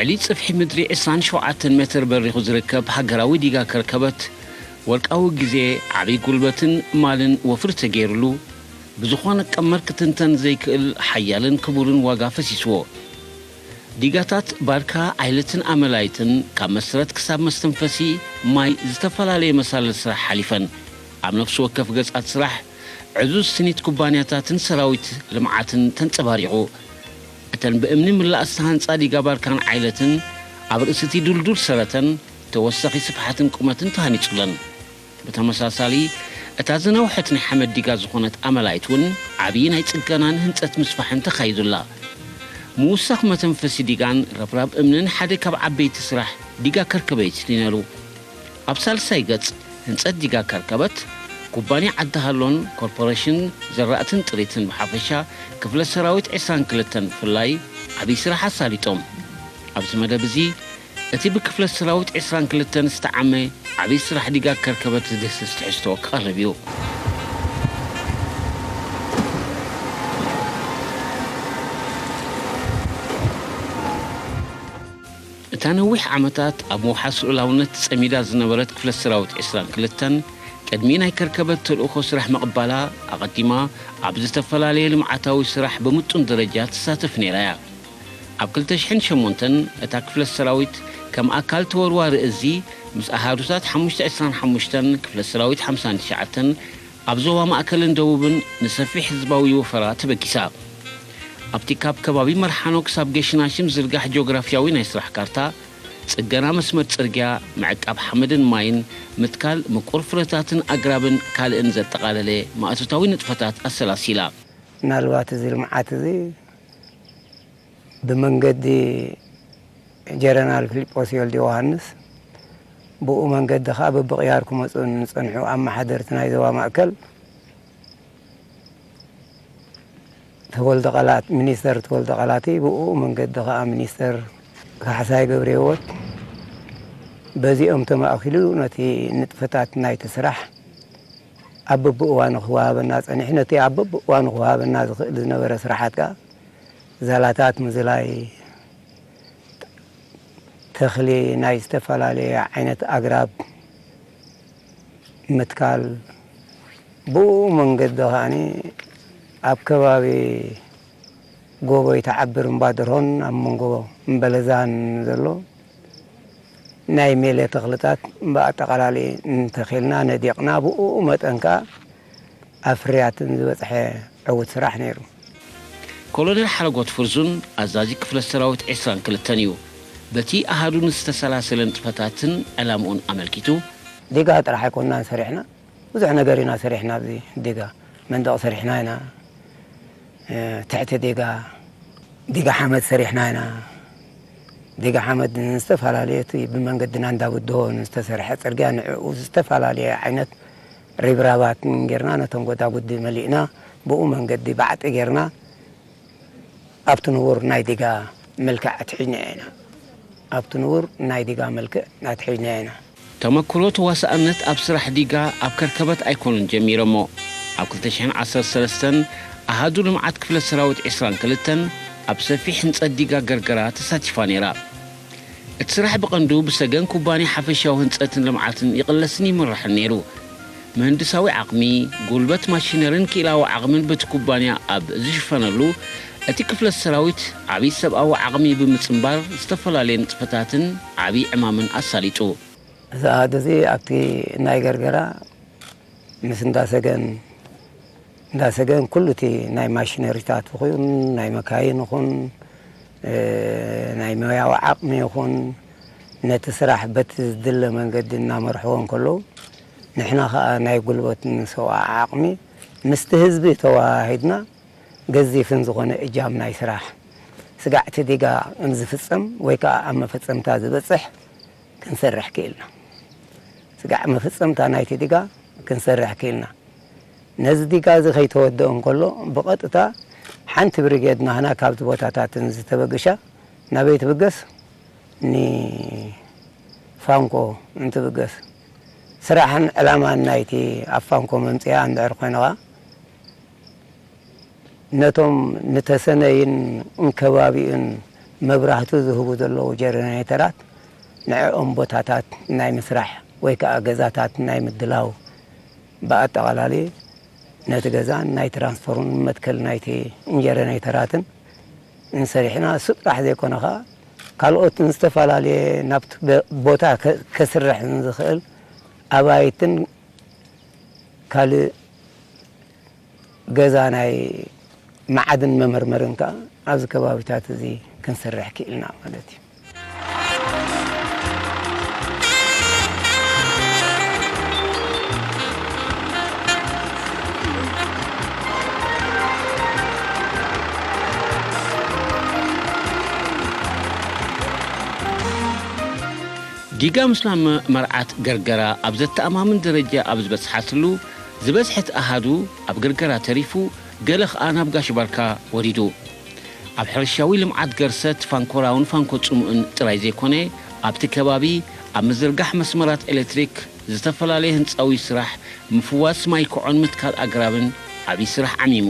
ልዕሊ ጽፍሒ ምድሪ ዕስራን ሸውዓተን ሜትር በሪኹ ዝርከብ ሃገራዊ ዲጋ ከርከበት፣ ወርቃዊ ግዜ፣ ዓብዪ ጉልበትን ማልን ወፍሪ ተገይሩሉ፣ ብዝኾነ ቀመር ክትንተን ዘይክእል ሓያልን ክቡርን ዋጋ ፈሲስዎ። ዲጋታት ባርካ ዓይለትን ኣመላይትን፣ ካብ መሰረት ክሳብ መስተንፈሲ ማይ ዝተፈላለየ መሳልል ስራሕ ሓሊፈን፣ ኣብ ነፍሲ ወከፍ ገጻት ስራሕ ዕዙዝ ስኒት ኩባንያታትን ሰራዊት ልምዓትን ተንጸባሪቑ። እተን ብእምኒ ምላእ ዝተሃንጻ ዲጋ ባርካን ዓይለትን፣ ኣብ ርእሲ እቲ ድልዱል ሰረተን ተወሳኺ ስፍሓትን ቁመትን ተሃኒጹለን። ብተመሳሳሊ፣ እታ ዝነውሐት ናይ ሓመድ ዲጋ ዝኾነት ኣመላይት እውን ዓብዪ ናይ ጽገናን ህንጸት ምስፋሕን ተኻይዱላ። ምውሳኽ መተንፈሲ ዲጋን ረብራብ እምንን ሓደ ካብ ዓበይቲ ስራሕ ዲጋ ከርከበይት እዩ ነይሩ። ኣብ ሳልሳይ ገጽ፣ ህንጸት ዲጋ ከርከበት፣ ኩባንያ ዓዲ ሃሎን ኮርፖሬሽን ዘራእትን ጥሪትን ብሓፈሻ፣ ክፍለ ሰራዊት ዕስራን ክልተን ብፍላይ ዓብዪ ስራሕ ኣሳሊጦም። ኣብዚ መደብ እዚ፣ እቲ ብክፍለ ሰራዊት ዕስራን ክልተን ዝተዓመ ዓብዪ ስራሕ ዲጋ ከርከበት ዝድህስስ ትሕዝቶ ክቐርብ እዩ። እታ ነዊሕ ዓመታት ኣብ ምውሓስ ልኡላውነት ጸሚዳ ዝነበረት ክፍለ ሰራዊት ዕስራን ክልተን፣ ቅድሚ ናይ ከርከበት ተልእኾ ስራሕ ምቕባላ ኣቐዲማ፣ ኣብ ዝተፈላለየ ልምዓታዊ ስራሕ ብምጡን ደረጃ ትሳተፍ ነይራ እያ። ኣብ ክልተ ሽሕን ሸሞንተን እታ ክፍለ ሰራዊት ከም ኣካል ተወርዋሪ እዚ፣ ምስ ኣሃዱታት ሓሙሽተ ዕስራን ሓሙሽተን ክፍለ ሰራዊት ሓምሳን ትሽዓተን ኣብ ዞባ ማእከልን ደቡብን ንሰፊሕ ህዝባዊ ወፈራ ተበጊሳ። ኣብቲ ካብ ከባቢ መርሓኖ ክሳብ ገሽናሽም ዝርጋሕ ጂኦግራፍያዊ ናይ ስራሕ ካርታ፣ ጽገና መስመር ጽርግያ፣ ምዕቃብ ሓመድን ማይን፣ ምትካል ምቁር ፍረታትን ኣግራብን ካልእን ዘጠቓለለ ማእቶታዊ ንጥፈታት ኣሰላሲላ። ምናልባት እዚ ልምዓት እዚ ብመንገዲ ጀረናል ፊልጶስ ወልደ ዮሃንስ፣ ብኡ መንገዲ ኸኣ በብቕያር ክመጹ ንጸንሑ ኣመሓደርቲ ናይ ዞባ ማእከል፣ ተወልደ ቃላት፣ ሚኒስተር ተወልደ ቃላቲ፣ ብኡ መንገዲ ኸኣ ሚኒስተር ካሕሳይ ገብረ ህይወት፣ በዚኦም ተማእኪሉ ነቲ ንጥፈታት ናይቲ ስራሕ ኣብ በብእዋኑ ክወሃበና ጸኒሑ። ነቲ ኣብ በብእዋኑ ክወሃበና ዝኽእል ዝነበረ ስራሓት ከኣ ዛላታት ምዝላይ፣ ተኽሊ ናይ ዝተፈላለየ ዓይነት ኣግራብ ምትካል፣ ብኡ መንገዲ ከኣኒ ኣብ ከባቢ ጎቦ ይትዓብር እምባድሮን ኣብ መንጎ እምበለዛን ዘሎ ናይ ሜለ ተኽልታት ብኣጠቓላሊ እንተኺልና ነዲቕና፣ ብኡ መጠን ከኣ ኣብ ፍርያትን ዝበጽሐ ዕዉት ስራሕ ነይሩ። ኮሎኔል ሓረጎት ፍርዙን ኣዛዚ ክፍለ ሰራዊት ዕስራን ክልተን እዩ። በቲ ኣሃዱ ንዝተሰላሰለ ንጥፈታትን ዕላምኡን ኣመልኪቱ፣ ዲጋ ጥራሕ ኣይኮንናን ሰሪሕና፣ ብዙሕ ነገር ኢና ሰሪሕና። ኣብዚ ዲጋ መንደቕ ሰሪሕና ኢና፣ እ፣ ትሕቲ ዲጋ፣ ዲጋ ሓመድ ሰሪሕና ኢና። ዲጋ ሓመድ ንዝተፈላለየ፣ እቲ ብመንገድና እንዳብድሆ ንዝተሰርሐ ጽርግያ፣ ንዕኡ ዝተፈላለየ ዓይነት ሪብራባት ጌርና፣ ነቶም ጎዳጉዲ መሊእና፣ ብኡ መንገዲ ባዕጢ ጌርና፣ ኣብቲ ንቡር ናይ ዲጋ መልክዕ ኣትሒዝናዮ ኢና። ኣብቲ ንቡር ናይ ዲጋ መልክዕ ኣትሒዝናዮ ኢና። ተመክሮ ተዋሳእነት ኣብ ስራሕ ዲጋ ኣብ ከርከበት ኣይኮኑን ጀሚሮሞ። ኣብ ክልተ ሽሕን ዓሰርተ ሰለስተን ኣሃዱ ልምዓት ክፍለ ሰራዊት ዕስራን ክልተን ኣብ ሰፊሕ ህንጸት ዲጋ ገርገራ ተሳቲፋ ነይራ። እቲ ስራሕ ብቐንዱ ብሰገን ኩባንያ ሓፈሻዊ ህንጸትን ልምዓትን ይቕለስን ይምራሕን ነይሩ። ምህንድሳዊ ዓቕሚ፣ ጉልበት፣ ማሽነሪን ክኢላዊ ዓቕምን በቲ ኩባንያ ኣብ ዝሽፈነሉ፣ እቲ ክፍለ ሰራዊት ዓብዪ ሰብኣዊ ዓቕሚ ብምጽንባር ዝተፈላለየ ንጥፈታትን ዓብዪ ዕማምን ኣሳሊጡ። እዚ ኣሃዱ እዚ ኣብቲ ናይ ገርገራ ምስ እንዳሰገን፣ እንዳሰገን ኩሉ እቲ ናይ ማሽነሪታት ይኹን፣ ናይ መካይን ይኹን፣ እ፣ ናይ ሞያዊ ዓቕሚ ይኹን፣ ነቲ ስራሕ በቲ ዝድለ መንገዲ እናመርሕዎ እንከለዉ፣ ንሕና ኸኣ ናይ ጉልበትን ሰብኣዊ ዓቕሚ ምስቲ ህዝቢ ተወሃሂድና፣ ገዚፍን ዝኾነ እጃም ናይ ስራሕ ስጋዕቲ ዲጋ ዝፍጸም ወይ ከኣ ኣብ መፈጸምታ ዝበጽሕ ክንሰርሕ ክኢልና። ስጋዕ መፈጸምታ ናይቲ ዲጋ ክንሰርሕ ክኢልና። ነዚ ዲጋ እዚ ከይተወደኦ እንከሎ፣ ብቐጥታ ሓንቲ ብሪጌድ ናህና ካብቲ ቦታታትን ዝተበግሻ ናበይ ትብገስ? ንፋንኮ እንትብገስ። ስራሕን ዕላማን ናይቲ ኣብ ፋንኮ መምጽኣ እንድሕር ኮይንኻ፣ ነቶም ንተሰነይን እንከባቢኡን መብራህቱ ዝህቡ ዘለዉ ጀነሬተራት ንዕኦም ቦታታት ናይ ምስራሕ ወይ ከዓ ገዛታት ናይ ምድላው ብኣጠቓላሊ ነቲ ገዛን ናይ ትራንስፎርመር መትከል ናይቲ ጀነሬተራትን እንሰሪሕና እሱ ጥራሕ ዘይኮነ ከዓ ካልኦትን ዝተፈላለየ ናብቲ በ- ቦታ ከ- ከስርሕ ንዝኽእል ኣባይትን ካልእ ገዛ ናይ መዓድን መመርመርን ከዓ ኣብዚ ከባቢታት እዚ ክንሰርሕ ክኢልና ማለት እዩ። ዲጋ ምስላም መርዓት ገርገራ ኣብ ዘተኣማምን ደረጃ ኣብ ዝበጽሓትሉ ዝበዝሐት ኣሃዱ ኣብ ገርገራ ተሪፉ ገለ ኸኣ ናብ ጋሽ ባርካ ወሪዱ። ኣብ ሕርሻዊ ልምዓት ገርሰት ፋንኮራውን ፋንኮ ጽሙእን ጥራይ ዘይኮነ ኣብቲ ከባቢ ኣብ ምዝርጋሕ መስመራት ኤሌክትሪክ ዝተፈላለየ ህንጻዊ ስራሕ ምፍዋስ ማይ ኮዖን ምትካል ኣግራብን ዓብዪ ስራሕ ዓሚሙ።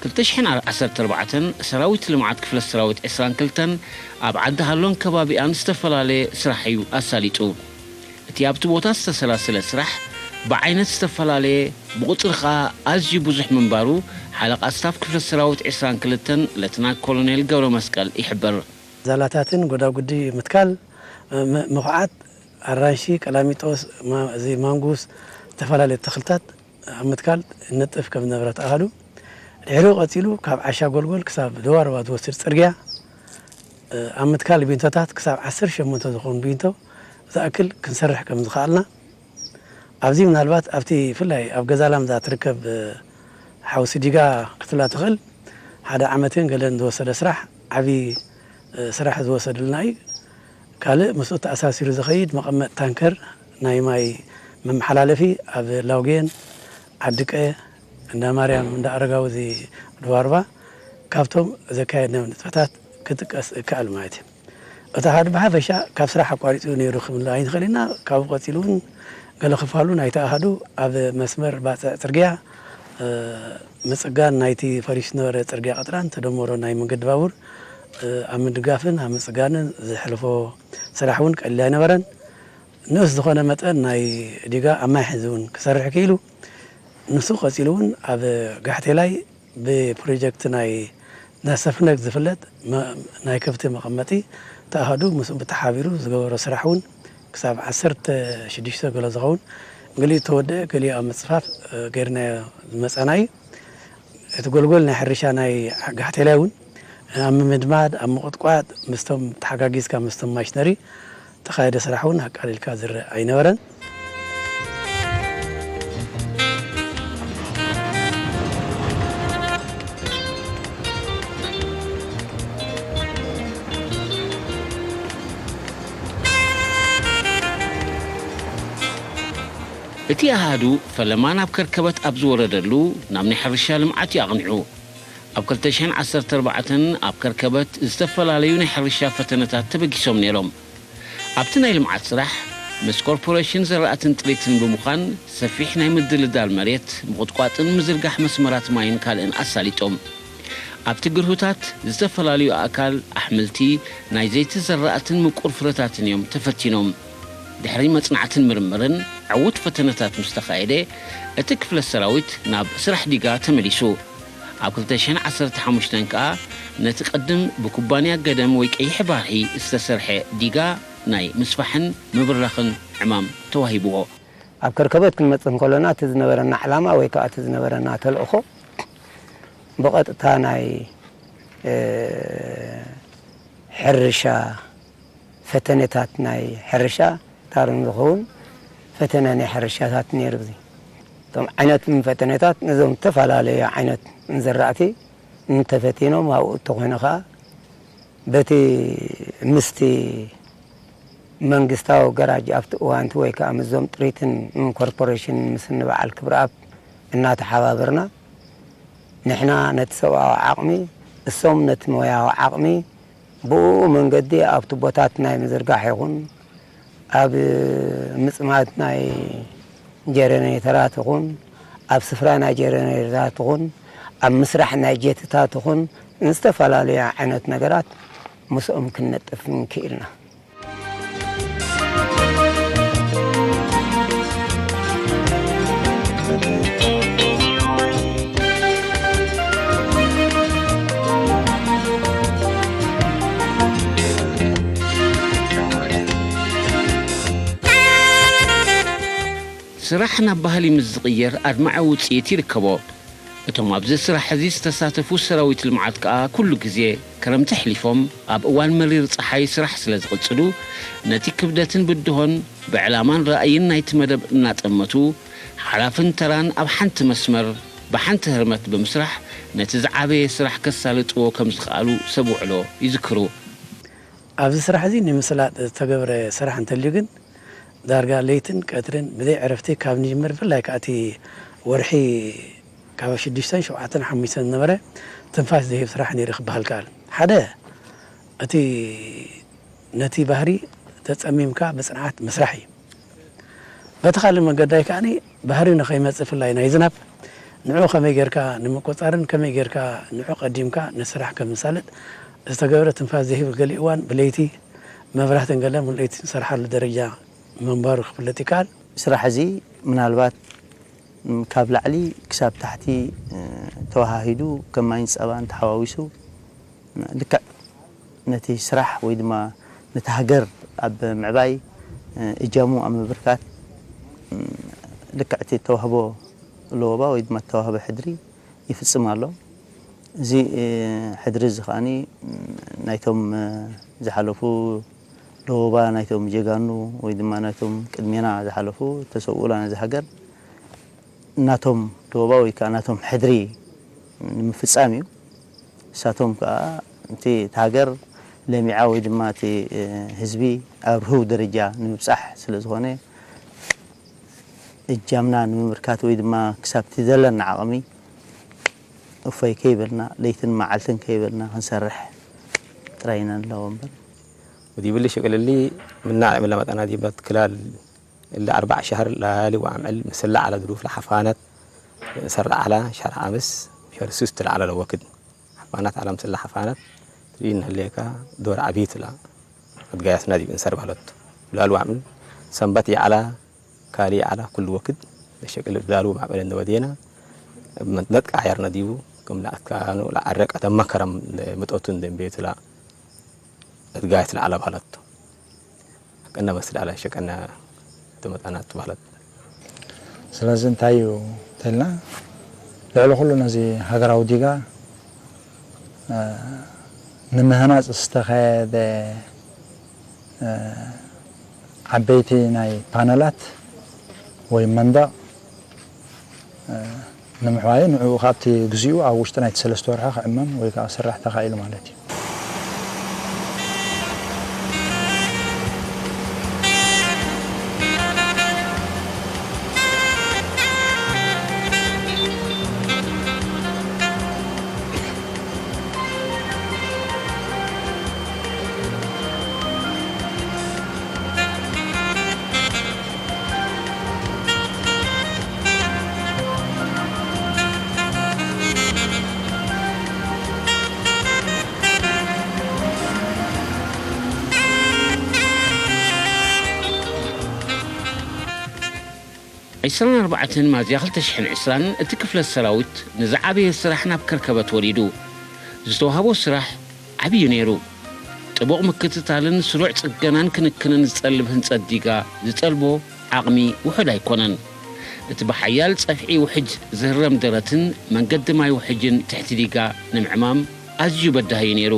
ክልተ ሽሕን ዓሰርተ ኣርባዕተን ሰራዊት ልምዓት ክፍለ ሰራዊት ዕስራን ክልተን ኣብ ዓዲ ሃሎን ከባቢኣን ዝተፈላለየ ስራሕ እዩ ኣሳሊጡ። እቲ ኣብቲ ቦታ ዝተሰላሰለ ስራሕ ብዓይነት ዝተፈላለየ ብቁፅሪ ከዓ ኣዝዩ ብዙሕ ምንባሩ ሓለቓ ስታፍ ክፍለ ሰራዊት ዕስራን ክልተን ለተና ኮሎኔል ገብረ መስቀል ይሕብር። ዛላታትን ጎዳጉዲ ምትካል፣ ምኹዓት፣ ኣራንሺ፣ ቀላሚጦስ፣ እዚ ማንጉስ፣ ዝተፈላለዩ ተኽልታት ኣብ ምትካል ይነጥፍ ከም ዝነበረ ተኣሃዱ። ድሕሪኡ ቀፂሉ ካብ ዓሻ ጎልጎል ክሳብ ደዋርባ ዝወስድ ፅርግያ ኣብ ምትካል ቢንቶታት ክሳብ ዓሰርተ ሸሞንተ ዝኾኑ ቢንቶ ዝኣክል ክንሰርሕ ከም ዝኸኣልና ኣብዚ ምናልባት ኣብቲ ብፍላይ ኣብ ገዛ ላምዛ ትርከብ ሓውሲ ዲጋ ክትብላ ትኽእል ሓደ ዓመትን ገለን ዝወሰደ ስራሕ ዓብዪ ስራሕ ዝወሰደልና እዩ። ካልእ ምስኡ ተኣሳሲሩ ዝኸይድ መቐመጢ ታንከር ናይ ማይ መመሓላለፊ ኣብ ላውጌን፣ ዓዲቀ፣ እንዳ ማርያም፣ እንዳ ኣረጋዊ እዚ ድዋርባ ካብቶም ዘካየድናዮም ንጥፈታት ክጥቀስ ይከኣል ማለት እዩ። እቲ ኣሃዱ ብሓፈሻ ካብ ስራሕ ኣቋሪፁ ነይሩ ክንብል ኣይንኽእል ኢና። ካብኡ ቀፂሉ እውን ገለ ክፋሉ ናይቲ ኣሃዱ ኣብ መስመር ባፅዕ ፅርግያ ምፅጋን ናይቲ ፈሪሱ ዝነበረ ፅርግያ ቀጥራን ተደመሮ ናይ መንገዲ ባቡር ኣብ ምድጋፍን ኣብ ምፅጋንን ዘሕለፎ ስራሕ እውን ቀሊል ኣይነበረን። ንኡስ ዝኾነ መጠን ናይ ዲጋ ኣብ ማይ ሕዚ እውን ክሰርሕ ክኢሉ። ንሱ ቀፂሉ እውን ኣብ ጋሕቴላይ ብፕሮጀክት ናይ ናሰፍነግ ዝፍለጥ ናይ ከብቲ መቐመጢ ተኣሃዱ ምስኡ ብተሓቢሩ ዝገበሮ ስራሕ እውን ክሳብ ዓሰርተ ሽዱሽተ ገሎ ዝኸውን ገሊኡ ተወደአ ገሊኡ ኣብ ምፅፋፍ ገይርናዮ ዝመፃና እዩ። እቲ ጎልጎል ናይ ሕርሻ ናይ ጋሕቴላይ እውን ኣብ ምምድማድ ኣብ ምቁጥቋጥ ምስቶም ተሓጋጊዝካ ምስቶም ማሽነሪ ተኻየደ ስራሕ እውን ኣቃሊልካ ዝረአ ኣይነበረን። እቲ ኣሃዱ ፈለማ ናብ ከርከበት ኣብ ዝወረደሉ ናብ ናይ ሕርሻ ልምዓት እዩ ኣቕኒዑ። ኣብ ክልተ ሽሕን ዓሰርተ ኣርባዕተን ኣብ ከርከበት ዝተፈላለዩ ናይ ሕርሻ ፈተነታት ተበጊሶም ነይሮም። ኣብቲ ናይ ልምዓት ስራሕ ምስ ኮርፖሬሽን ዘራእትን ጥሪትን ብምዃን ሰፊሕ ናይ ምድልዳል መሬት፣ ምቑጥቋጥን ምዝርጋሕ መስመራት ማይን ካልእን ኣሳሊጦም። ኣብቲ ግርሁታት ዝተፈላለዩ ኣእካል፣ ኣሕምልቲ፣ ናይ ዘይቲ ዘራእትን ምቁር ፍረታትን እዮም ተፈቲኖም። ድሕሪ መጽናዕትን ምርምርን ዕዉት ፈተነታት ምስ ተኻየደ እቲ ክፍለ ሰራዊት ናብ ስራሕ ዲጋ ተመሊሱ። ኣብ ክልተ ሽሕን ዓሰርተ ሓሙሽተን ከኣ ነቲ ቅድም ብኩባንያ ገደም ወይ ቀይሕ ባርሒ ዝተሰርሐ ዲጋ ናይ ምስፋሕን ምብራኽን ዕማም ተዋሂብዎ። ኣብ ከርከበት ክንመጽእ እንከሎና እቲ ዝነበረና ዕላማ ወይ ከዓ እቲ ዝነበረና ተልእኾ ብቐጥታ ናይ ሕርሻ ፈተነታት ናይ ሕርሻ ታርን ዝኸውን ፈተነ ናይ ሕርሻታት ነይሩ። እዚ እቶም ዓይነት ፈተነታት ነዞም ዝተፈላለዩ ዓይነት ንዝራእቲ እንተፈቲኖም ኣብኡ እተኾይኑ ከዓ በቲ ምስቲ መንግስታዊ ገራጅ ኣብቲ እዋንቲ ወይ ከዓ ምስዞም ጥሪትን ኮርፖሬሽን ምስ ንበዓል ክብረኣብ እናተሓባበርና ንሕና ነቲ ሰብኣዊ ዓቕሚ እሶም ነቲ ሞያዊ ዓቕሚ ብኡ መንገዲ ኣብቲ ቦታት ናይ ምዝርጋሕ ይኹን ኣብ ምጽማድ ናይ ጀረኔተራት ይኹን ኣብ ስፍራ ናይ ጀረኔተራት ይኹን ኣብ ምስራሕ ናይ ጀትታት ይኹን ዝተፈላለዩ ዓይነት ነገራት ምስኦም ክንነጥፍ ክኢልና። ስራሕ ናብ ባህሊ ምስ ዝቕየር ኣድማዒ ውጽኢት ይርከቦ። እቶም ኣብዚ ስራሕ እዚ ዝተሳተፉ ሰራዊት ልምዓት ከኣ ኩሉ ግዜ ክረምቲ ኣሕሊፎም ኣብ እዋን መሪር ጸሓይ ስራሕ ስለ ዝቕጽሉ ነቲ ክብደትን ብድሆን ብዕላማን ራእይን ናይቲ መደብ እናጠመቱ ሓላፍን ተራን ኣብ ሓንቲ መስመር ብሓንቲ ህርመት ብምስራሕ ነቲ ዝዓበየ ስራሕ ከሳልጥዎ ከም ዝኸኣሉ ሰብ ውዕሎ ይዝክሩ። ኣብዚ ስራሕ እዚ ንምስላጥ ዝተገብረ ስራሕ እንተልዩ ግን ዳርጋ ለይትን ቀትርን ብዘይ ዕረፍቲ ካብ ንጅምር ብፍላይ ከዓ እቲ ወርሒ ካብ ሽዱሽተን ሸውዓተን ሓሙሽተን ዝነበረ ትንፋስ ዘይህብ ስራሕ ነይሩ ክበሃል ከኣል ሓደ እቲ ነቲ ባህሪ ተፀሚምካ ብፅንዓት ምስራሕ እዩ። በቲ ካልእ መገዳይ ከዓኒ ባህሪ ንኸይመፅእ ፍላይ ናይ ዝናብ ንዑ ከመይ ጌርካ ንምቁፃርን ከመይ ጌርካ ንዑ ቀዲምካ ንስራሕ ከም ምሳልጥ ዝተገብረ ትንፋስ ዘይህብ ገሊእ እዋን ብለይቲ መብራህትን ገለ ሙሉእ ለይቲ ንሰርሓሉ ደረጃ ምንባሩ ክፍለጥ ይከኣል። ስራሕ እዚ ምናልባት ካብ ላዕሊ ክሳብ ታሕቲ ተወሃሂዱ ከም ማይን ፀባን ተሓዋዊሱ ልክዕ ነቲ ስራሕ ወይ ድማ ነቲ ሃገር ኣብ ምዕባይ እጃሙ ኣብ ምብርካት ልክዕ እቲ ተዋህቦ ለወባ ወይ ድማ ተዋህቦ ሕድሪ ይፍፅም ኣሎ። እዚ ሕድሪ እዚ ከዓኒ ናይቶም ዝሓለፉ ለወባ ናይቶም ጀጋኑ ወይ ድማ ናይቶም ቅድሜና ዝሓለፉ ተሰውኡላ ነዚ ሃገር ናቶም ለወባ ወይ ከዓ ናቶም ሕድሪ ንምፍፃም እዩ። እሳቶም ከዓ እቲ እቲ ሃገር ለሚዓ ወይ ድማ እቲ ህዝቢ ኣብ ርህው ደረጃ ንምብፃሕ ስለ ዝኾነ እጃምና ንምምርካት ወይ ድማ ክሳብ እቲ ዘለና ዓቕሚ እፎይ ከይበልና ለይትን መዓልትን ከይበልና ክንሰርሕ ጥራይ ኢና ንለዎ እምበር። ودي بلش قال لي من نعلم لما أنا دي بتكلال إلا أربع شهر ليالي وعمل مسلة على ظروف لحفانت سر على شهر عامس شهر سوست على الوقت حفانت على مسلة حفانت ترين هليكا دور عبيت لا تقايس نادي بنسر بهلت لا الوعمل سنبتي على كالي على كل وقت بشكل دالو معمل إنه ودينا نتقى عيرنا ديبو كم لا أتكانو لا عرق أتمكرم متوتن دم بيت لا እድጋየት ንዓላ ባህለቶ ቀነ መስል ኣላ ሸቀነ ተመጣናት ባህለት ስለዚ እንታይ እዩ ተልና ልዕሊ ኩሉ ነዚ ሃገራዊ ዲጋ ንምህናፅ ዝተኸየደ ዓበይቲ ናይ ፓነላት ወይ መንደቕ ንምሕዋዩ ንዕኡ ካብቲ ግዚኡ ኣብ ውሽጢ ናይቲ ሰለስተ ወርሒ ክዕመም ወይ ከዓ ክስራሕ ተኻኢሉ ማለት እዩ። ዕስራን ኣርባዕተን ሚያዝያ ክልተ ሽሕን ዕስራን እቲ ክፍለ ሰራዊት ንዝዓበየ ስራሕ ናብ ከርከበት ወሪዱ። ዝተዋህቦ ስራሕ ዓብዩ ነይሩ። ጥቡቕ ምክትታልን ስሩዕ ጽገናን ክንክንን ዝጠልብ ህንጸት ዲጋ ዝጠልቦ ዓቕሚ ውሑድ ኣይኮነን። እቲ ብሓያል ጸፍዒ ውሕጅ ዝህረም ደረትን መንገዲ ማይ ውሕጅን ትሕቲ ዲጋ ንምዕማም ኣዝዩ በዳሂ ነይሩ።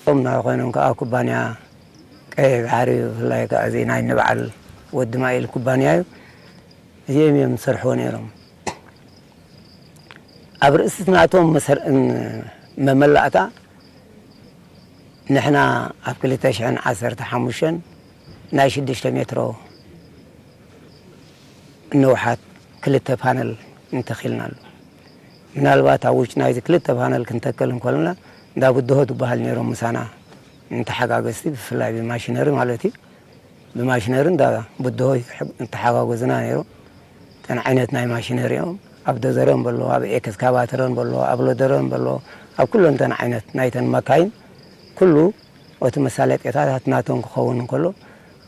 እቶም ናይ ኮይኖም ከዓ ኩባንያ ቀይሕ ባሕሪ እዩ። ብፍላይ ከዓ እዚ ናይ ንበዓል ወዲ ማይል ኩባንያ እዩ። እዚኦም እዮም ዝሰርሕዎ ነይሮም። ኣብ ርእሲ ናቶም መመላእታ ንሕና ኣብ ክልተ ሽሕን ዓሰርተ ሓሙሽተን ናይ ሽዱሽተ ሜትሮ ንውሓት ክልተ ፓነል እንተኺልና ኣሎ። ምናልባት ኣብ ውሽጢ ናይዚ ክልተ ፓነል ክንተክል እንኮለና እንዳ ብድሆ ዝበሃል ነይሮም ምሳና እንተሓጋገዝቲ ብፍላይ ብማሽነሪ ማለት እዩ። ብማሽነሪ እንዳ ብድሆ እንተሓጋገዙና ነይሩ። እተን ዓይነት ናይ ማሽነሪኦም ኣብ ዶዘረን በሎ ኣብ ኤክስካቫተረን በሎ ኣብ ሎደረን በሎ ኣብ ኩለንተን ዓይነት ናይተን መካይን ኩሉ እቲ መሳለጥያታት ናቶም ክኸውን እንከሎ፣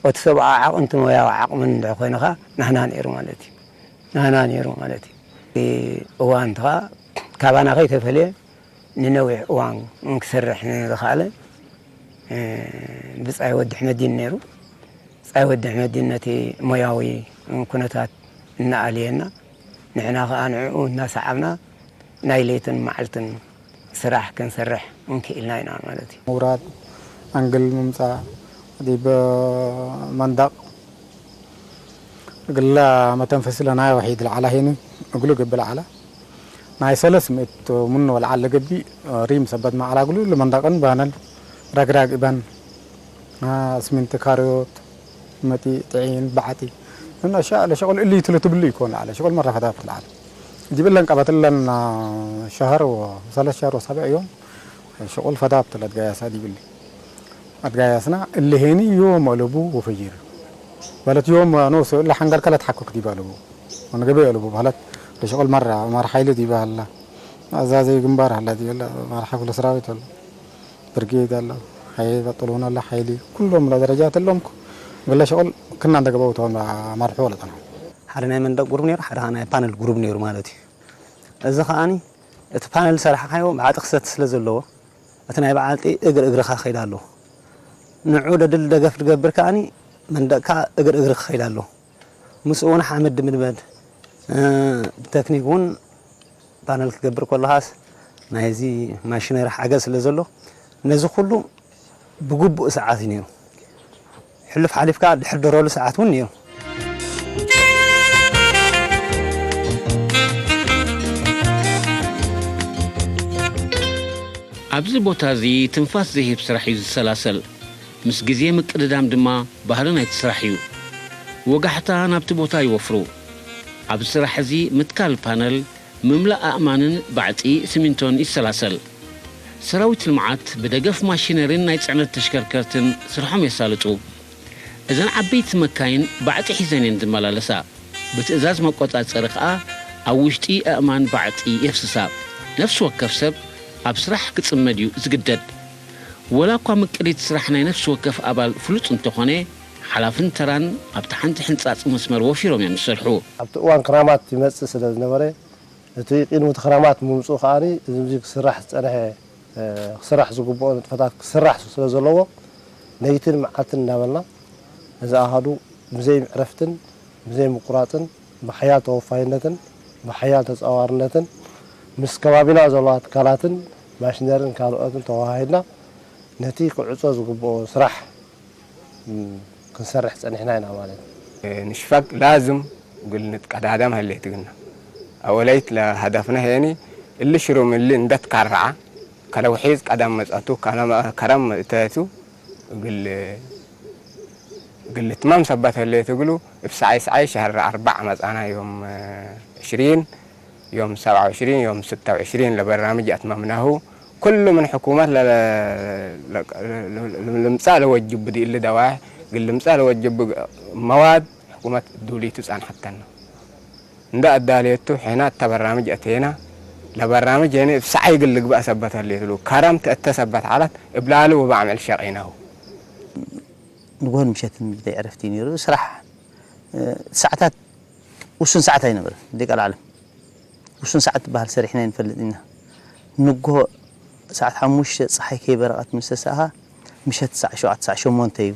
እቲ ሰብኣዊ ዓቕምን እቲ ሞያዊ ዓቕምን እንድሕር ኮይኑ ኸኣ ናህና ነይሩ ማለት እዩ። ናህና ነይሩ ማለት እዩ። እቲ እዋን እቲ ኸኣ ካባና ከይተፈልየ ንነዊሕ እዋን ክሰርሕ ንዝኸኣለ፣ እ፣ ብጻይ ወዲ ሕመዲን ነይሩ። ብጻይ ወዲ ሕመዲን ነቲ ሞያዊ ኩነታት እናኣልየና፣ ንሕና ኸኣ ንዕኡ እናሰዓብና ናይ ለይትን መዓልትን ስራሕ ክንሰርሕ እንክኢልና ኢና ማለት እዩ። ምውራድ፣ ኣንግል ምምጻእ፣ ዲብ መንደቕ፣ እግላ መተንፈሲ ለናይ ወሒድ ለዓላ ሄኒ፣ እግሉ ግብ ለዓላ። ናይ ሰለስ ምእት ምን ወለዓል ለገቢ ሪም ሰበት መዓላ እግሉ ለመንደቕን ባነል ረግራግ እበን፣ አ፣ ስሚንት ካርዮት፣ መጢ፣ ጥዒን፣ ባዕጢ። እና ሻ-፣ ለሸቁል እሊ ትሉ ትብሉ ይኮን ለዓለ። ሸቁል መራ ፈዳብት ለዓለ። ዲብለን ቀበትለን፣ አ፣ ሸህር ወ-፣ ሰለስ ሸህር ወሳብዕ እዮም። ሸቁል ፈዳብት ለትጋያሳ ዲብሊ። ኣትጋያስና እሊ ሄኒ ዮም ኣለቡ ወፈይር። በለት ዮም ኖስ እላ ሓንጋል ከለት ሓኮክ ዲባ ኣለቡ። ወንገበ ኣለቡ በለት ለሸቁል መራ፣ መራ ሓይሊ ዲባ ኣላ። ኣዛዘይ ግንባር ኣላ ዲበለ፣ መራ ሓኩለ ሰራዊት ኣሎ። ብርጌድ ኣሎ፣ ሓይሊ በጥሉን ኣሎ፣ ሓይሊ ኩሎም ለደረጃት ኣለምኩ። ገለ ሸቁል ክና እንደገበው ተሆን መርሑ ወለጠና። ሓደ ናይ መንደቅ ጉሩብ ነይሩ፣ ሓደ ኸዓ ናይ ፓነል ጉሩብ ነይሩ ማለት እዩ። እዚ ኸዓኒ እቲ ፓነል ሰራሕካዮ ብዓጢ ክሰቲ ስለ ዘለዎ፣ እቲ ናይ በዓልጢ እግሪ እግርኻ ክኸይድ ኣለዎ። ንዑ ደድል ደገፍ ዝገብር ከዓኒ መንደቅካ እግሪ እግሪ ክኸይድ ኣለዎ። ምስኡ እውን ሓመድ ድምድመድ፣ እ፣ ብተክኒክ እውን ፓነል ክገብር ከለኻስ ናይዚ ማሽነሪ ሓገዝ ስለ ዘሎ ነዚ ኩሉ ብግቡእ ሰዓት እዩ ነይሩ። ሕሉፍ ሓሊፍካ ድሕር ደረሉ ሰዓት እውን ነይሩ። ኣብዚ ቦታ እዚ ትንፋስ ዝህብ ስራሕ እዩ ዝሰላሰል። ምስ ግዜ ምቅድዳም ድማ ባህሪ ናይቲ ስራሕ እዩ። ወጋሕታ ናብቲ ቦታ ይወፍሩ። ኣብዚ ስራሕ እዚ ምትካል ፓነል፣ ምምላእ ኣእማንን ባዕጢ ስሚንቶን ይሰላሰል። ሰራዊት ልምዓት ብደገፍ ማሽነሪን ናይ ጽዕነት ተሽከርከርትን ስርሖም የሳልጡ። እዘን ዓበይቲ መካይን ባዕጢ ሒዘን እየን ዝመላለሳ። ብትእዛዝ መቆጻጸሪ ከኣ ኣብ ውሽጢ ኣእማን ባዕጢ የፍስሳ። ነፍሲ ወከፍ ሰብ ኣብ ስራሕ ክጽመድ እዩ ዝግደድ። ወላ እኳ ምቅሊት ስራሕ ናይ ነፍሲ ወከፍ ኣባል ፍሉጥ እንተኾነ፣ ሓላፍን ተራን ኣብቲ ሓንቲ ሕንጻጽ መስመር ወፊሮም እዮም ዝሰርሑ። ኣብቲ እዋን ክራማት ይመጽእ ስለ ዝነበረ፣ እቲ ቅድሚ እቲ ክራማት ምምጽኡ ከኣ እዚ ክስራሕ ዝጸንሐ፣ እ፣ ክስራሕ ዝግብኦ ንጥፈታት ክስራሕ ስለ ዘለዎ፣ ለይትን መዓልትን እናበልና ነዚ ኣሃዱ ብዘይ ዕረፍትን ብዘይ ምቁራጽን ብሓያል ተወፋይነትን ብሓያል ተጻዋርነትን ምስ ከባቢና ዘለዋ ትካላትን ማሽነርን ካልኦትን ተወሃሂድና ነቲ ክዕጾ ዝግብኦ ስራሕ፣ ም፣ ክንሰርሕ ጸኒሕና ኢና ማለት እዩ። ንሽፋግ ላዝም ግል ንትቀዳደም ህሌት ግና ኣወለይት ለሀደፍነ ሄኒ እሊ ሽሩም እሊ እንደት ካራዓ ከለውሒዝ ቀደም መጸቱ ከረም እተቱ ግል ግልትማም ሰበት ህሌት እግሉ እብ ሰዓይ ሰዓይ ሸህር ኣርባዕ መጻና ዮም ዕሽሪን ዮም ሰብዓ ዕሽሪን ዮም ስታ ዕሽሪን ለበራምጅ ኣትመምናሁ ኩሉ ምን ሕኩመት ለ-፣ ለ-፣ ለ-፣ ልምጻእ ለወጅብ ብዲእሊ ደዋሕ ግን ልምጻእ ለወጅብ መዋድ ሕኩመት ዱሊቱ ጻንሐተና። እንዳ ኣዳለየቱ ሕና እተ በራምጅ ኣተየና ለበራምጅ የነ እብ ሰዓይ ግን ልግባእ ሰበት ህሌትሉ ከረም ተእተ ሰበት ዓላት እብ ላሊ ወባዕምዕል ሸቂናሁ። ንግሆን ምሸትን ብዘይ ዕረፍቲ እዩ ነይሩ። ስራሕ፣ እ፣ ሰዓታት፣ ውሱን ሰዓት ኣይነበረን። ደቂ ኣልዓለም ውሱን ሰዓት ትበሃል ሰሪሕና ኣይንፈልጥ ኢና። ንግሆ ሰዓት ሓሙሽተ ፀሓይ ከይበረቐት ምስ ተሳእኻ፣ ምሸት ሰዓት ሸውዓተ፣ ሰዓት ሸሞንተ እዩ።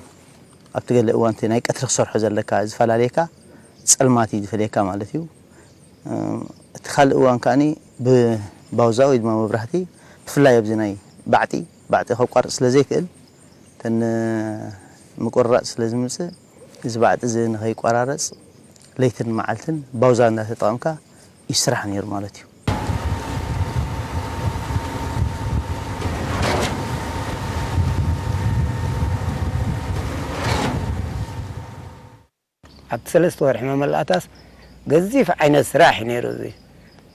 ኣብቲ ገለ እዋን እቲ ናይ ቀትሪ ክሰርሖ ዘለካ ዝፈላለየካ፣ ፀልማት እዩ ዝፈልየካ ማለት እዩ። እ፣ እቲ ካልእ እዋን ከኣኒ ብባውዛ ወይ ድማ መብራህቲ፣ ብፍላይ ኣብዚ ናይ ባዕጢ፣ ባዕጢ ከቋርፅ ስለ ዘይክእል፣ እተን ምቁርራፅ ስለ ዝምፅእ፣ እዚ ባዕጢ እዚ ንኸይቋራረፅ ለይትን መዓልትን ባውዛ እንዳተጠቐምካ ይስራሕ ነይሩ ማለት እዩ። ኣብቲ ሰለስተ ወርሒ መመላእታስ ገዚፍ ዓይነት ስራሕ እዩ ነይሩ። እዚ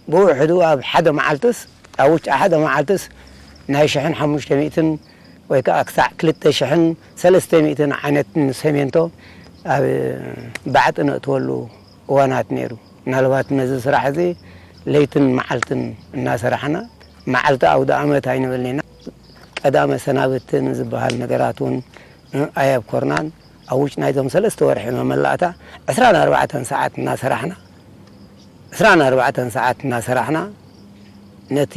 ብውሕዱ ኣብ ሓደ መዓልትስ፣ ኣብ ውሽጢ ሓደ መዓልትስ ናይ ሽሕን ሓሙሽተ ሚእትን ወይ ከዓ ክሳዕ ክልተ ሽሕን ሰለስተ ሚእትን ዓይነት ሰሜንቶ ኣብ ባዕጢ ነእትወሉ እዋናት ነይሩ። ምናልባት ነዚ ስራሕ እዚ ለይትን መዓልትን እናሰራሕና፣ መዓልቲ ኣውደ ኣመት ኣይንብልን ኢና። ቀዳመ ሰናብትን ዝበሃል ነገራት እውን ኣየብኮርናን። ኣብ ውሽጢ ናይዞም ሰለስተ ወርሒ መመላእታ ዕስራን ኣርባዕተን ሰዓት እናሰራሕና፣ ዕስራን ኣርባዕተን ሰዓት እናሰራሕና ነቲ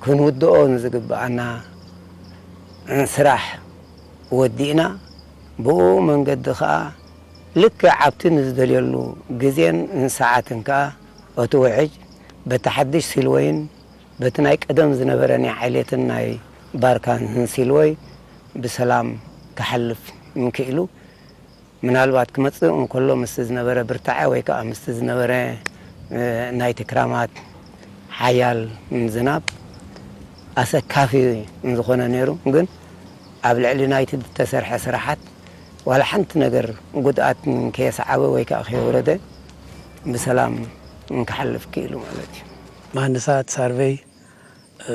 ክንውድኦ ንዝግብኣና ስራሕ ወዲእና፣ ብኡ መንገዲ ኸኣ ልክዕ ኣብቲ ንዝደልየሉ ግዜን ሰዓትን ከኣ እቲ ውሕጅ በቲ ሓድሽ ሲልወይን በቲ ናይ ቀደም ዝነበረ ናይ ዓሌትን ናይ ባርካን ሲልወይ ብሰላም ክሓልፍ እንክኢሉ፣ ምናልባት ክመጽእ እንከሎ ምስቲ ዝነበረ ብርታዐ ወይ ከኣ ምስቲ ዝነበረ፣ እ፣ ናይቲ ክራማት ሓያል ዝናብ ኣሰካፊ ዝኾነ ነይሩ። ግን ኣብ ልዕሊ ናይቲ ዝተሰርሐ ስራሓት ዋላ ሓንቲ ነገር ጉድኣት ከየስዓበ ወይ ከኣ ከየውረደ ብሰላም ክሓልፍ ክኢሉ ማለት እዩ። መሃንድሳት፣ ሳርቬይ፣ እ፣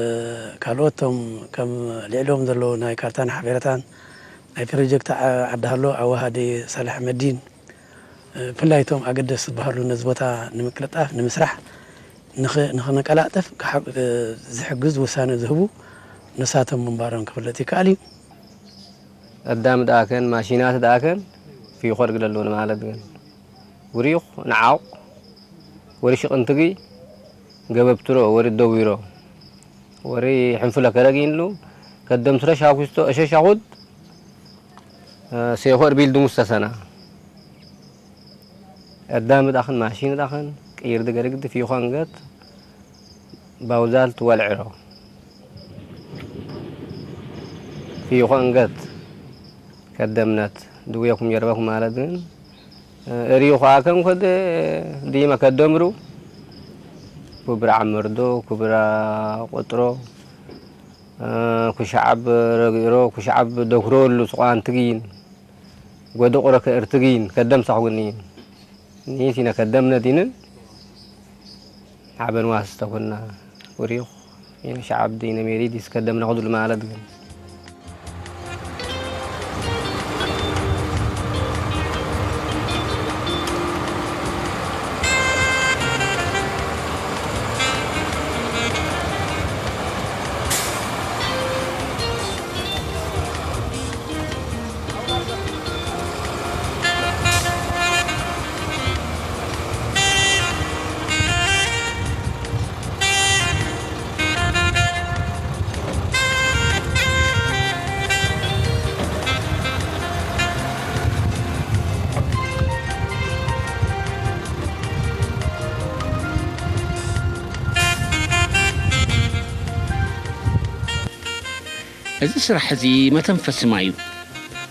ካልኦት እቶም ከም ልዕሎም ዘለዉ ናይ ካርታን ሓቤረታን ናይ ፕሮጀክት ዓ-፣ ዓዲ ሃሎ ኣዋሃዲ ሳልሕ መዲን፣ እ፣ ብፍላይ እቶም ኣገደስቲ ዝበሃሉ ነዚ ቦታ ንምቅልጣፍ፣ ንምስራሕ፣ ንኽ-፣ ንኽንቀላጥፍ ክሓ-፣ እ፣ ዝሕግዝ ውሳነ ዝህቡ ንሳቶም ምንባሮም ክፍለጥ ይከኣል እዩ። ኣዳም ደኣከን ማሽናት ደኣከን ፊኾር ግደለውን ማለት ግን ውሪኽ ንዓቕ ወሪ ሽቕንትጊ ገበብትሮ ወሪ ደዊሮ ወሪ ሕንፍለ ከረጊንሉ ከደምትረ ሻኩስቶ እሸሻኹድ ሴኾር ቢልድሙስ ተሰና ኣዳም ዳኽን ማሽን ዳኽን ቅይር ድገርግድ ፊኾንገት ባውዛል ትወልዕሮ ፊኾንገት ከደምነት ድውየኩም የርበኩም ማለት ግን እሪኡ ኸዓ ከም ከደ ዲመ ከደምሩ ኩብራ ዓመርዶ ኩብራ ቆጥሮ ኩሻዓብ ረግእሮ ኩሻዓብ ደኩሮሉ ስቋን ትግይን ጎደቑረ ከእር ትግይን ከደም ሳኹግንይን ኒሲነ ከደምነ ዲንን ሓበን ዋስ ተኮና ውሪኽ ይነ ሸዓብ ዲነ ሜሪ ዲስ ከደምነ ኹዱል ማለት ግን እዚ ስራሕ እዚ መተንፈሲ ማይ እዩ።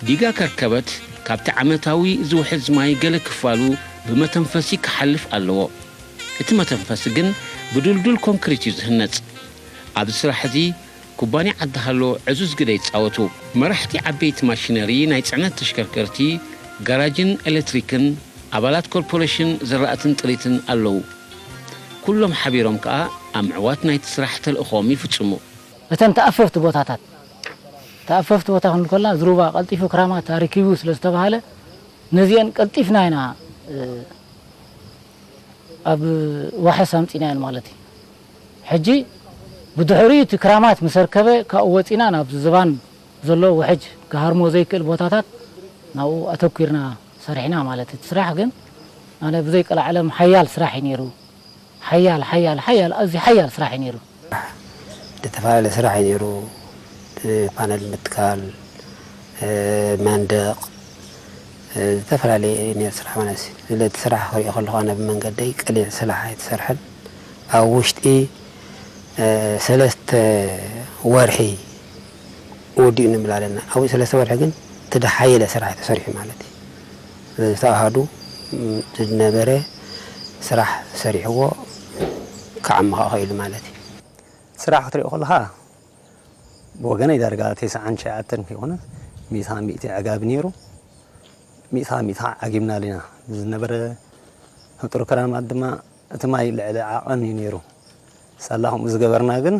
ዲጋ ከርከበት ካብቲ ዓመታዊ ዝውሕዝ ማይ ገለ ክፋሉ ብመተንፈሲ ክሓልፍ ኣለዎ። እቲ መተንፈሲ ግን ብዱልዱል ኮንክሪት እዩ ዝህነጽ። ኣብዚ ስራሕ እዚ ኩባንያ ዓዲ ሃሎ ዕዙዝ ግደ ይጻወቱ። መራሕቲ ዓበይቲ ማሽነሪ፣ ናይ ጽዕነት ተሽከርከርቲ፣ ጋራጅን ኤሌክትሪክን፣ ኣባላት ኮርፖሬሽን ዝራእትን ጥሪትን ኣለዉ። ኩሎም ሓቢሮም ከኣ ኣብ ምዕዋት ናይቲ ስራሕ ተልእኾኦም ይፍጽሙ። እተን ተኣፈፍቲ ቦታታት፣ ተኣፈፍቲ ቦታ ክንብል ከለና፣ እዚ ሩባ ቀልጢፉ ክራማት ኣረኪቡ ስለ ዝተባህለ፣ ነዚአን ቀልጢፍና ኢና፣ እ፣ ኣብ ዋሕስ ኣምጺእናየን ማለት እዩ። ሕጂ ብድሕሪኡ እቲ ክራማት ምስ ኣርከበ፣ ካብኡ ወጺና ናብ ዝባን ዘሎ ውሕጅ ክሃርሞ ዘይክእል ቦታታት ናብኡ ኣተኲርና ሰሪሕና ማለት እዩ። እቲ ስራሕ ግን ኣነ ብዘይቀላዕለም ሓያል ስራሕ እዩ ነይሩ። ሓያል፣ ሓያል፣ ሓያል፣ ኣዝዩ ሓያል ስራሕ እዩ ነይሩ። ዝተፈላለየ ስራሕ እዩ ነይሩ። ፓነል ምትካል፣ መንደቕ፣ ዝተፈላለየ እዩ ነይሩ ስራሕ ማለት እዩ። ስለዚ እቲ ስራሕ ክሪኦ ከለኹ ኣነ ብመንገደይ ቀሊል ስራሕ ኣይተሰርሐን። ኣብ ውሽጢ ሰለስተ ወርሒ ወዲኡ ንብል ኣለና። ኣብኡ ሰለስተ ወርሒ ግን እቲ ዝሓየለ ስራሕ እዩ ተሰሪሑ ማለት እዩ። ስለዚ እቲ ኣሃዱ ዝነበረ ስራሕ ሰሪሕዎ ክዓሚ ከዓ ኽኢሉ ማለት እዩ። ስራሕ ክትሪኦ ከለኻ ብወገነይ ዳርጋ ተስዓን ትሽዓተን ከይኮነ ሚእቲ ካብ ሚእቲ ዕጋቢ ነይሩ። ሚእቲ ካብ ሚእቲ ከዓ ዓጊብናሉ ኢና። ዝነበረ ህጡር ክራማት ድማ እቲ ማይ ልዕሊ ዓቐን እዩ ነይሩ። ሳላ ከምኡ ዝገበርና ግን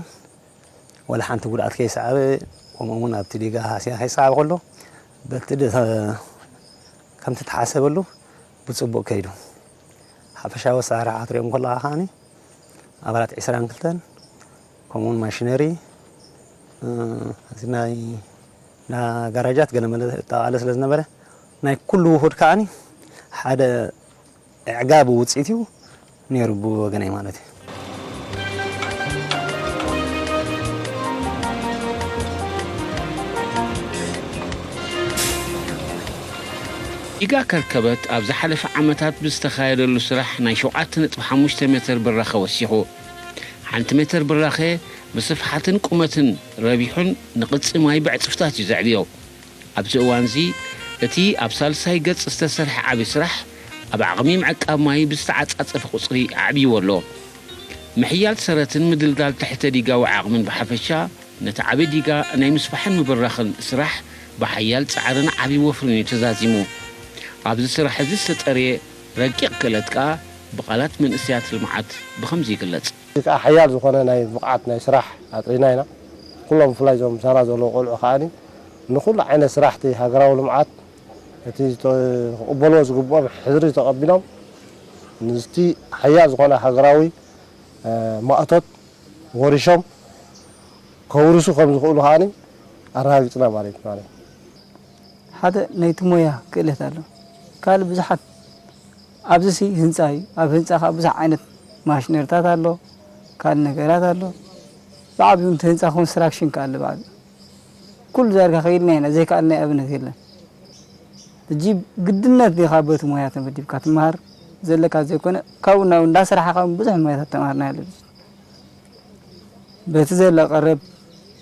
ዋላ ሓንቲ ጉድኣት ከይሰዓበ፣ ከምኡ እውን ኣብቲ ዲጋ ሃስያ ከይሰዓበ ከሎ በቲ ደ-፣ ከምቲ ተሓሰበሉ ብፅቡቕ ከይዱ። ሓፈሻዊ ኣሰራርሓ ክትሪኦም ከለኻ ከዓኒ ኣባላት ዒስራን ክልተን ከምኡ እውን ማሽነሪ እቲ ናይ ዳ ጋራጃት ገለ መለ እጠቓለ ስለ ዝነበረ፣ ናይ ኩሉ ውሁድ ከኣኒ ሓደ ኣዕጋቢ ውፅኢት እዩ ነይሩ ብወገነይ ማለት እዩ። ዲጋ ከርከበት ኣብ ዝሓለፈ ዓመታት ብዝተኻየደሉ ስራሕ ናይ ሸውዓተ ነጥቢ ሓሙሽተ ሜትር ብራኸ ወሲኹ። ሓንቲ ሜትር ብራኸ ብስፍሓትን ቁመትን ረቢሑን ንቕጺ ማይ ብዕጽፍታት እዩ ዘዕብዮ። ኣብዚ እዋንዚ እቲ ኣብ ሳልሳይ ገጽ ዝተሰርሐ ዓቢ ስራሕ ኣብ ዓቕሚ ምዕቃብ ማይ ብዝተዓጻጸፈ ቁጽሪ ኣዕብይዎ ኣሎ። ምሕያል ሰረትን ምድልዳል ትሕተ ዲጋዊ ዓቕምን ብሓፈሻ ነቲ ዓቢ ዲጋ ናይ ምስፋሕን ምብራኽን ስራሕ ብሓያል ጻዕርን ዓቢ ወፍርን እዩ ተዛዚሙ። ኣብዚ ስራሕ እዚ ዝተጠርየ ረቂቕ ክእለት ከኣ ብቓላት መንእሰያት ልምዓት ብኸምዚ ይግለጽ። እዚ ከኣ ሓያል ዝኾነ ናይ ብቕዓት ናይ ስራሕ ኣጥሪና ኢና። ኩሎም ብፍላይ እዞም ምሳና ዘለዉ ቆልዑ ከኣ ንኹሉ ዓይነት ስራሕቲ ሃገራዊ ልምዓት እቲ ክቕበልዎ ዝግብኦም ሕድሪ ተቐቢሎም ምስቲ ሓያል ዝኾነ ሃገራዊ ማእቶት ወሪሾም ከውርሱ ከም ዝኽእሉ ከኣ ኣረጋጊፅና ማለት እዩ። ሓደ ናይቲ ሞያ ክእለት ኣሎ። ካልእ ብዙሓት ኣብዚ ሲ ህንፃ እዩ። ኣብ ህንፃ ከዓ ብዙሕ ዓይነት ማሽነሪታት ኣሎ፣ ካልእ ነገራት ኣሎ። ብዓብዩ እቲ ህንፃ ኮንስትራክሽን ከዓ ኣሎ ብዓብዩ። ኩሉ ዳርጋ ከይድና ኢና፣ ዘይከኣልናዮ ኣብነት የለን። ሕጂ ግድነት ዲኻ በቲ ሞያ ተመዲብካ ትመሃር ዘለካ ዘይኮነ ካብኡ ናብኡ እንዳሰራሕኻ እውን ብዙሕ ሞያታት ተምሃርና ኣሎ። በቲ ዘሎ ቀረብ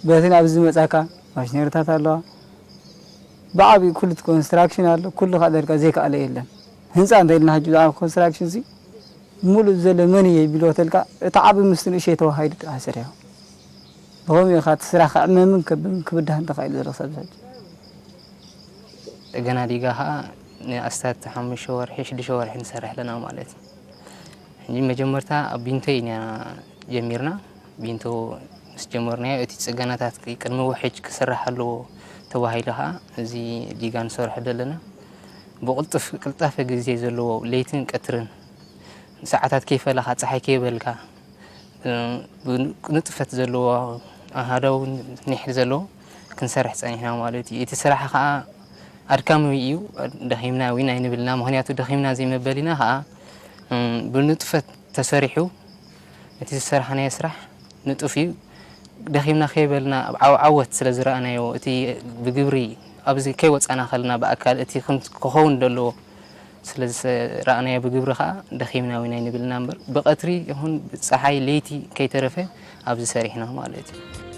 በቲ ናብዚ ዝመፃካ ማሽነሪታት ኣለዋ። ብዓብዩ ኩሉ እቲ ኮንስትራክሽን ኣሎ፣ ኩሉ ከዓ ዳርጋ ዘይከኣለ የለን። ህንፃ እንተኢልና ሕጂ ብዛዕባ ኮንስትራክሽን ሲ ሙሉእ ዘሎ መን እየ ቢልዎ ተልካ እቲ ዓቢ ምስቲ ንእሽተይ ተዋሃሂዱ ጥራሕ ሰሪሑ። ብኸምኡ ኢኻ እቲ ስራሕ ክዕመምን ከብን ክብዳህን ተኻኢሉ ዘሎ ክሳብ ሕጂ። ጥገና ዲጋ ከዓ ንኣስታት ሓሙሽተ ወርሒ ሽዱሽተ ወርሒ ንሰርሕ ኣለና ማለት እዩ። ሕጂ መጀመርታ ኣብ ቢንቶ ኢና ጀሚርና። ቢንቶ ምስ ጀመርናዮ እቲ ፅገናታት ቅድሚ ውሕጅ ክስራሕ ኣለዎ ተባሂሉ ከዓ እዚ ዲጋ ንሰርሐሉ ኣለና። ብቕልጥፍ ቅልጣፈ ግዜ ዘለዎ ለይትን ቀትርን ሰዓታት ከይፈለኻ ፀሓይ ከይበልካ ብንጥፈት ዘለዎ ኣሃዳዊ ኒሕ ዘለዎ ክንሰርሕ ፀኒሕና ማለት እዩ። እቲ ስራሕ ከዓ ኣድካሚ እዩ። ደኺምና እውን ኣይንብልና። ምክንያቱ ደኺምና ዘይመበሊና ከዓ ብንጥፈት ተሰሪሑ እቲ ዝሰራሕናዮ ስራሕ ንጡፍ እዩ። ደኺምና ከይበልና ዓወት ስለ ዝረኣናዮ እቲ ብግብሪ ኣብዚ ከይወፃና ከለና ብኣካል እቲ ክኸውን ዘለዎ ስለ ዝረኣናዮ ብግብሪ ከዓ ደኺምና እውን ኣይንብልና እምበር ብቐትሪ ይኹን ፀሓይ ለይቲ ከይተረፈ ኣብዚ ሰሪሕና ማለት እዩ።